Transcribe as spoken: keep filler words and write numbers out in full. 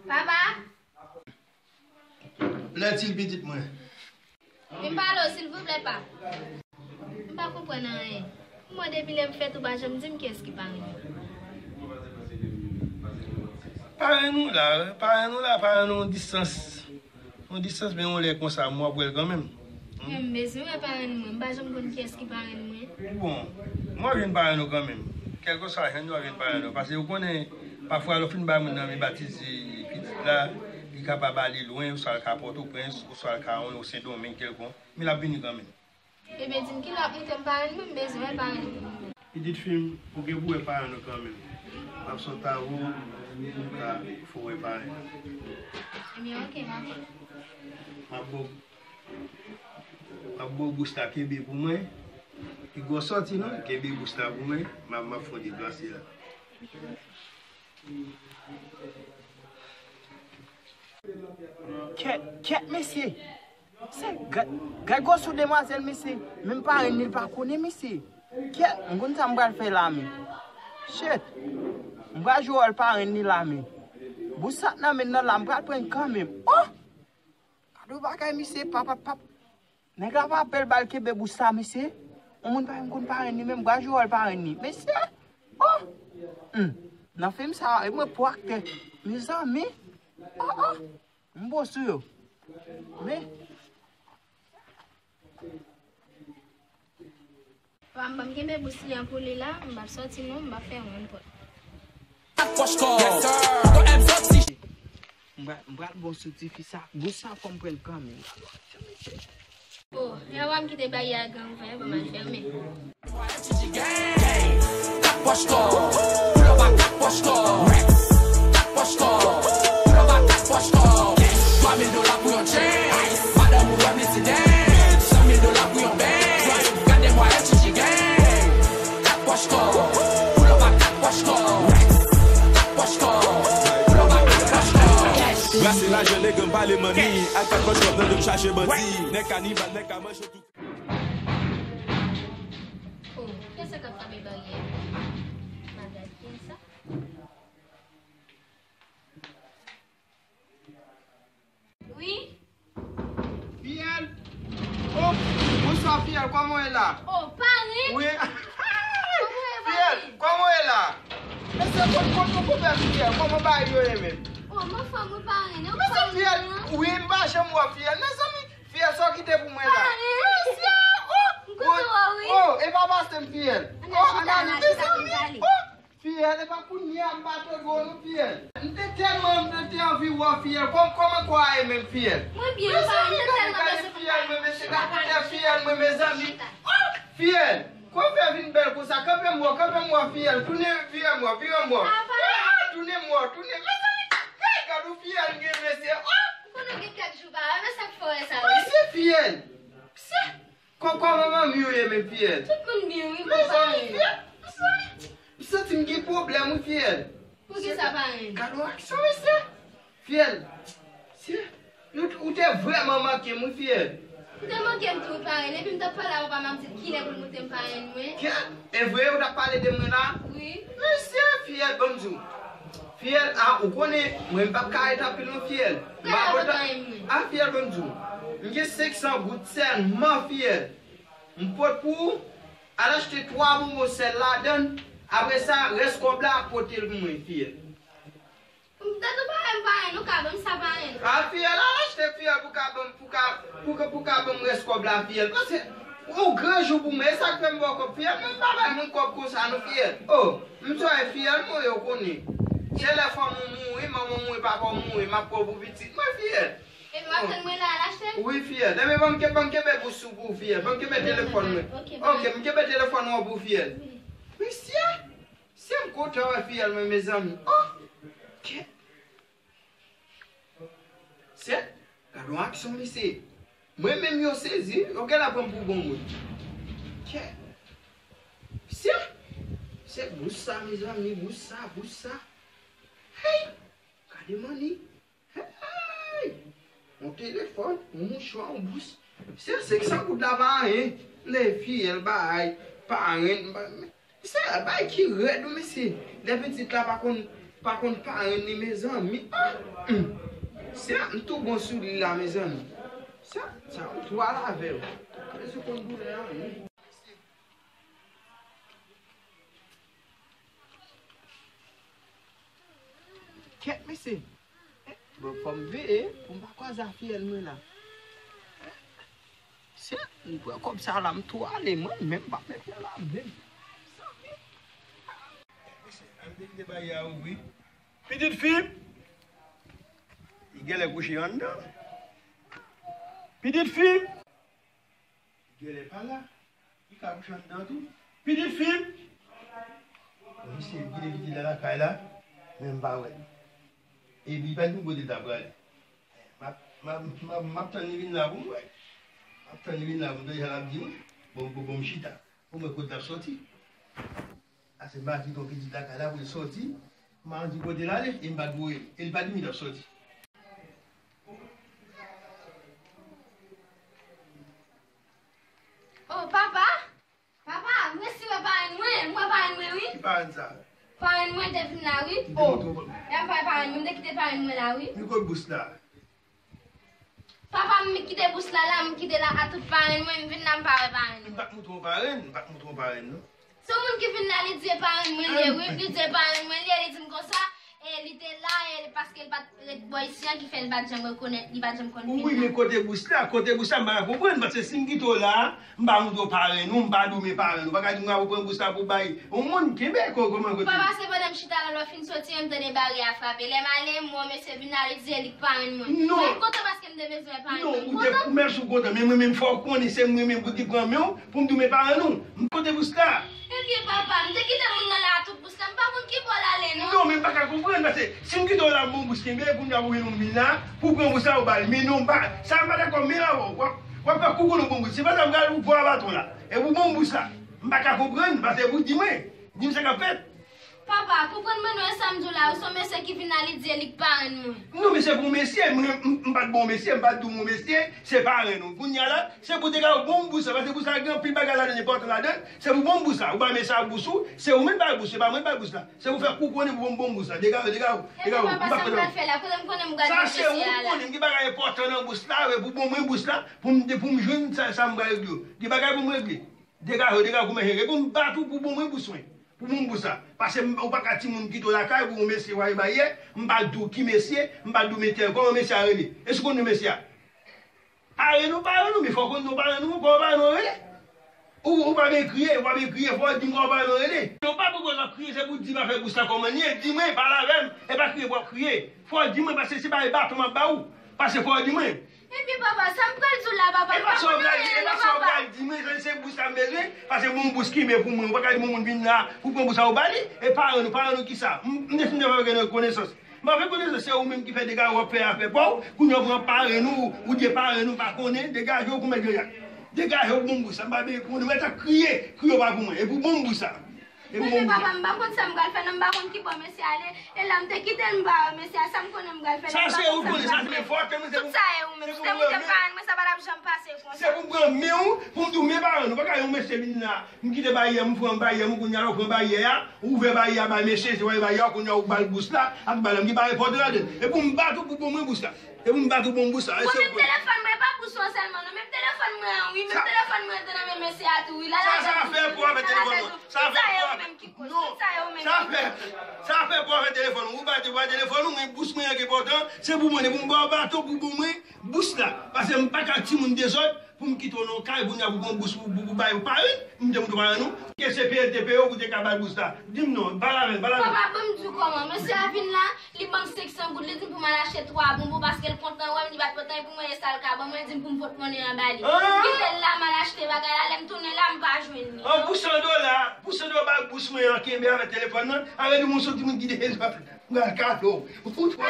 Papa! Lè ti pitit mwen. Vin pale w, silvouplè, pa. M pa konprann anyen. Mwen, depi lè m fèt, ou pa janm di m kiyès ki parenn ou. Parenn ou la, parenn ou la, parenn ou yon distans. Yon distans, men yon lè konsa, m w ap wè l kanmenm. Men m bezwen wè parenn mwen, m pa janm konn kiyès ki parenn mwen. Bon, m w ap jwenn parenn ou kanmenm. Kèlkeswa jan, w ap jwenn parenn ou. Paske ou konnen, pafwa, lè w fin bay moun nan men batize pitit la, li kapab ale lwen, oswa l ka Pòtoprens, oswa l ka yon Sendomeng kèlkonk. Men l ap vini kanmenm. Ebyen, di m kilè w ap montre m parenn mwen, m bezwen wè parenn mwen. Pitit fi m, ou gen pou wè parenn ou kanmenm. M ap sot avè w pou w ka fè w wè parenn ou. Ebyen, oke, m ap. M ap ba w, m ap ba w bous la, kenbe pou mwen. Piga w sòti non, kenbe bous la pou mwen. M ap, m ap fè w deplase la. Kèt, kèt, mesye! Se, gad, gad gwosè demwazèl, mesye. Menm parenn li, l pa konnen, mesye. Kèt, m konn sa m pral fè la, men. Shit! M pral jwe wòl parenn li la, men. Bous sa nan men l nan la, m pral pran l kanmenm. Oh! Gad yon bagay, mesye, papa, papa. Nèg la pa bèl bal kenbe bous sa, mesye. Yon moun pa menm konn parenn li, menm m pral jwe wòl parenn li. Mesye! Oh! Hmm. Nan fim sa, e mwen pou aktè. Mezanmi! Oh, oh! M bon sou yo. Men. Papa m ban m kenbe bous li an pou li la, m p ap sòti non, m p ap fè yon pòt. Kat pòch kò. Yes, sir. Ton M sòti. M pral, m pral bon sou tifi sa. Bous sa fò m pran l kanmenm. Oh, e a w a m kite baryè a gran ouvè, ban m al fèmen. Kat pòch kò. Pull up a kat pòch kò. Kat pòch kò. Pull up a kat pòch kò. Twa mil dola pou yon chain. Madanm ou wè m li ti dance. San mil dola pou yon bag. Gade mwa M T G gang. Kat pòch kò. Pull up a kat pòch kò. Kat pòch kò. Pull up a kat pòch kò. Brase lajan nèg an pale manmi. Ak kat pòch kò nan dòm chaje bandi. Nèg kanibal, nèg ka manje tout. Oh, kiyès sa k ap frape baryè a? Madanm, kiyès sa? Wi? Fiyèl! Oh, bonswa, Fiyèl, kòman w ye la? Oh, parenn! Wi. Kòman w ye, Fiyèl, parenn? Kòman w ye la? Mesye, kot, kot nou pou fè, Fiyèl, kòman bagay yo ye menm? Oh, m anfòm, wi, parenn. E ou parenn mwen an? Wi, m pa janm wè w, Fiyèl. Mezanmi, Fiyèl, sa w kite pou mwen la? Parenn! Mesye, oh! M kontan wè w, wi. Oh, e pa pase m, Fiyèl. Oh, ann ale, mezanmi, oh! Fiyèl, e pa kounye a m pa tande w non, Fiyèl. M te tèlman, m te, te anvi wè w, Fiyèl. Kòm, kòman kò a ye menm, Fiyèl? Mwen byen, papa, m te tèlman bezwen konn pale. Fiyèl, mwen, mesye, gade kote Fiyèl, mwen, mezanmi. Oh! Fiyèl, kò w fè vin bèl konsa? Kanpe m wè w, kanpe m wè w, Fiyèl. Tounen, vire m wè w, vire m wè w. Ah, tounen m wè w, tounen. Mezanmi, hey, gade yon Fiyèl m gen, mesye. Oh! M konnen gen kèk jou, papa, men sa k fè w wè sa, wi. Mesye, Fiyèl. Mesye. Kòkò manman m yo ye menm, Fiyèl. Tout moun byen, wi, mezanmi, Fiyèl, mezanmi. M santi m gen pwoblèm, wi, Fiyèl. Poukisa, parenn? Gade yon aksyon, mesye. Fiyèl, se, ou, ou te vrèman manke m, wi, Fiyèl. Ou te manke m tou, wi, parenn. Epi m t ap pale a papa m, m ap di l kilè pou l montre m parenn mwen. Kè, e vre, ou t ap pale de mwen la? Wi. Mesye, Fiyèl, ban m di w. Fiyèl, a, ou konnen, mwen m p ap ka ret anpil non, Fiyèl. Ou pa ka ret anpil non. A, Fiyèl, ban m di w. M gen senk san goud sèlman, Fiyèl. M pot pou ou, al achte twa bonbon sèl ladann, apre sa, rès kòb la, pote l pou mwen, Fiyèl. M tande w parenn, parenn, ou ka ban m sa, parenn. A, Fiyèl, al achte, Fiyèl, pou ka ban m, pou ka, pou ka, pou ka ban m rès kòb la, Fiyèl. Paske, ou gran jou pou mwen, e sa k fè m ba w kòb, Fiyèl, mwen m pa bay moun kòb konsa non, Fiyèl. Oh, m swa e Fiyèl mwen ye, ou konnen. Se lè fanm ou mouri, manman w mouri, papa w mouri, m ap pran w pou pitit mwen, Fiyèl. Epi w ap tann mwen la al achte? Wi, Fiyèl. Ebyen, ban m ke-, ban m kenbe bous ou pou ou, Fiyèl. Ban m kenbe telefòn mwen. Ok, m kenbe telefòn ou an pou ou, Fiyèl. Mesye, se m kontan wè Fiyèl mwen, mezanmi. Oh! Kè. Se, gade yon aksyon, mesye. Mwen menm yo sezi, yo genlè pran m pou bon moun. Kè. Mesye, se bous sa, mezanmi, bous sa, bous sa. Hey! Gade manni. Hey! Yon telefòn, yon mouchwa, yon bous. Se senk san goud la pa anyen. M te Fiyèl bay, parenn, bay, se bagay ki rèd wi, mesye. Lè pitit la pa konn, Pa konn parenn li, mezanmi. Ah, hmm. Sa, m tou bon sou li la, mezanmi. Sa, sa, m tou al avè w. Mezanmi, konn doulè a, wi. Kèt, mesye. Bon, fò m veye pou m pa kwaze a fiyèl mwen la. Se, m pran kòb sa la, m tou ale, mwen menm pa mete la menm. An te kite bay a ouvri. Pitit fi m, li genlè kouche anndan. Pitit fi m, li genlè pa la. Li ka kouche anndan tou. Pitit fi m. Bon, misye kite pitit la lakay la, men m pa wè l. Epi pa di m kote l ta prale. M ap, m ap, m ap, m ap tann li vin la pou m wè. M ap tann li vin la pou m tande sa l ap di mwen. Bon, bon, bon, m chita pou m wè kote l ap sòti. Ase m pa kite yon pitit lakay la pou l sòti. M pa di kote l ale, e m pa t voye l. E li pa di m li t ap sòti. Oh, papa! Papa, m resi wè parenn mwen, m wè parenn mwen, wi. Ki parenn sa? Parenn mwen te vin la, wi. Li te montre w. Oh, lè m pa wè parenn mwen, m te kite parenn mwen la, wi. Men kote bous la? Papa, m kite bous la la, m kite la a tout parenn mwen, m vin la, m pa wè parenn mwen. M pa t montre w parenn, m pa t montre w parenn, non. Se yon moun ki vin la, li di e parenn mwen li ye, wi, li di e parenn mwen li ye, li di m konsa, e li te la, e paske l pa t ret bò isi an, ki fè l pa t janm rekonèt, li pa t janm konn vin la. Wi, men kote bous la, kote bous la, m pa ka konprann, paske si m kite w la, m pa montre w parenn ou, m pa di w men parenn ou, pa ka di m w pran bous la pou bay yon moun, kenbe, ko-, kòman kote? Papa, se pandan m chita la, lè w fin soti an, m tande baryè a frape. Lè m ale, m wè yon mesye vin la, li di e li k parenn mwen. Non. Mwen kontan paske m te bezwen parenn mwen. Non, ou te, mèsi ou kontan, men mwen menm fò w konnen se mwen menm pou te pran men w, pou m di w men parenn ou. M kote bous la. Ebyen papa, m te kite moun nan la a tout bous la, m pa konn ki bò l ale non. Non, men m pa ka konprann, paske si m kite w la pou bon bous kenbe, kounye a pou gen moun vin la, pou pran bous la ou ba li. Men non, m pa, sa m pa dakò, men avè w, w ap, w ap fè kou konnen w bon bous. Se pa sa m pral ou pran baton la. E pou bon bous la. M pa ka konprann, paske pou di mwen, di m sa k ap fèt. Papa, konprann mwen non, e sa m di w la, ou se yon mesye ki vin la, li di e li k parenn mwen. Non, men se pou mesye, mwen, m, m pa t bon mesye, m pa t di w bon mesye, se parenn ou. Kounye a la, se pou te ka bon bous la, paske bous la gen anpil bagay ladan, enpòtan ladan, se pou bon bous la. Ou ba mesye a bous ou, se ou menm bay bous, se pa mwen bay bous la. Se pou fè kou konnen pou bon bous la. Degaje, degaje, degaje, m pa pran nan. Sa se ou konnen, m gen bagay enpòtan nan bous la, e pou bon mwen bous la, pou m, pou m jwenn sa, sa m pral regle yo. Gen bagay pou m regle. Degaje w, degaje w, koumanse jere. Pou m bat ou pou bon mwen bous mwen. Pou bon bous la. Paske m, ou pa ka timoun kite w lakay pou yon mesye w ale bay yè. M pa di w ki mesye, m pa di w men tèl. Kòman mesye a rele? Èske w konn non mesye a? Parenn ou, parenn ou, men fò w konn non parenn ou, kòman parenn ou rele? Ou, ou pa byen kriye, ou pa byen kriye, fò w di m kòman parenn ou rele. Non, pa pou kòz w ap kriye, se pou di m afè bous la kòman l ye, di mwen, pale avè m, e pa kriye pou w ap kriye. Fò w di mwen, paske se pa e baton m ap ba ou, paske fò w di mwen. Epi papa, sa m pral di w la, papa, m pa konn anyen non, papa. E pa sa w pral di mwen, se, se bous la m bezwen, paske bon bous kenbe pou mwen, ou pa ka di bon moun vin la, pou pran bous la ou ba li, e parenn ou, parenn ou kisa? M, m te fin fè avèk konesans. M pa fè konesans, se ou menm ki fè degaje w ap fè afè pa w, kounye a w pran parenn ou, ou di e parenn ou pa konnen, degaje w koumanse granyak. Degaje w pou bon bous la, m pa bezwen konnen, ou mèt ap kriye, kriye w pa pou mwen, e pou bon bous la. Epi papa, m pa konn sa m pral fè non, m pa konn ki bò mesye ale. E la m te kite l, m pa wè mesye a, sa m konnen m pral fè la, m pa konn sa m pral fè. Tout sa e ou menm, si te mete parenn mwen, sa pa t ap janm pase konsa. Se pou m pran men w, pou m di w men parenn ou, pa ka yon mesye vin la, m kite baryè, m pran baryè, m kounye a ou pran baryè a, ou ouvè baryè a bay mesye, se wè baryè a, kounye a ou ba l bous la, ak ba l, m gen bagay enpòtan ladan l. E pou m bat ou pou bon mwen bous la. E pou m bat ou bon bous la. Bon, menm telefòn mwen, e pa bous ou an sèlman non, menm telefòn mwen an, wi, menm telefòn mwen te nan men mesye a tou, wi, l al avè l tou, wi, l al avè l tou. Sa afè pou w avè telefòn ou. Sa afè pou w avè, non, sa afè pou w avè telefòn ou. Ou ba, ou ba telefòn ou, men bous mwen an ki enpòtan, se pou mwen, e pou m ba w baton pou bon mwen bous la. Paske m pa ka timoun dezòd, pou m kite w nan yon kay, kounye a pou pran bous pou, pou, pou bay ou parenn, m te montre w parenn ou. Ke se peye l te peye w pou te ka ba l bous la. Di m non, pale avè l, pale avè l. Papa, ban m di w kòman. Mesye a vin la, li ban m senk san goud, li di m pou m al achte twa bonbon paske l kontan wè m, li pa t kontan, e pou mwen e sa l ka ban mwen, di m pou m pot monnen an ba li. M kite l la, m al achte bagay la, lè m tounen la, m pa jwenn li. An pou san dola, pou san dola ba bous mwen an, kenbe avèk telefòn nan, avè di moun soti moun kite telefòn. M pral kafe w. Ou fout fò.